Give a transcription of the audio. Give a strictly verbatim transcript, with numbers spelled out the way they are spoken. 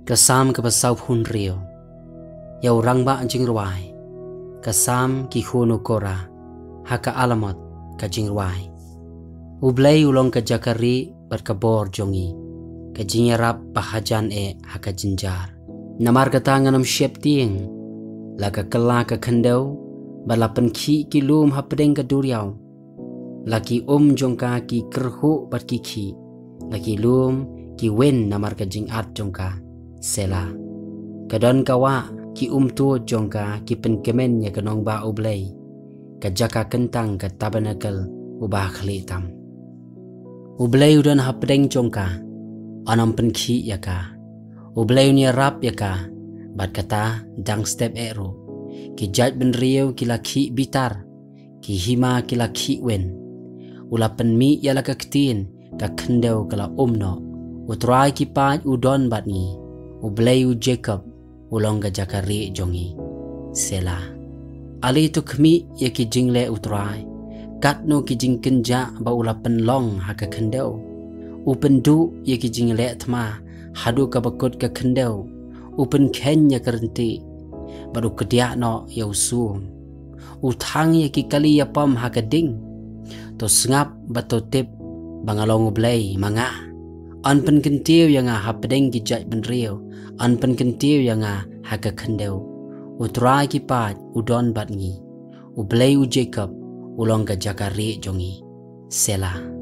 Ka Salm kaba sawphew hynriew. Ïa u rangbah jingrwai. Ka Salm ki khun u Korah. Ha ka alamot ka jingrwai. U Blei u long ka jaka rieh bad ka bor jong ngi, ka jingïarap ba hajan eh ha ka jynjar. Namar kata ngan ym sheptieng, la ka kylla ka khyndew, bad la pynkhih ki lum hapdeng ka duriaw. La ki um jong ka ki kyrhuh bad ki khih, la ki lum ki win namar ka jingat jong ka. Selah. Ka don ka wah, ki umtuid jong ka ki pynkmen ïa ka nongbah U Blei, ka jaka kyntang ka tabernakl uba khlieh tam. U Blei u don hapdeng jong ka, yn ym pynkhih ïa ka. U Blei un ïarap ïa ka, bad kata dang step eh ruh. Ki jaitbynriew ki la khih bitar, ki hima ki la khih win. U la pynmih ïa la ka ktien, ka khyndew ka la um noh. U Trai ki paid u don bad ngi. U Blei u Jakob u long ka jaka rieh jong ngi. Selah. Ale to khmih ïa ki jingleh U Trai, katno ki jingkynjah ba u la pynlong ha ka khyndew. U pynduh ïa ki jingleh thma haduh kaba kut ka khyndew. U pynkheiñ ïa ka ryntieh, bad u kdiah noh ïa u sum. U thang ïa ki kali ïapom ha ka ding. To sngap bad to tip ba nga long U Blei, ma nga. Yn pynkyntiew ïa nga hapdeng ki jaitbynriew, yn pynkyntiew ïa nga ha ka khyndew. U Trai ki paid u don bad ngi. U Blei u Jakob u long ka jaka rieh jong ngi. Selah.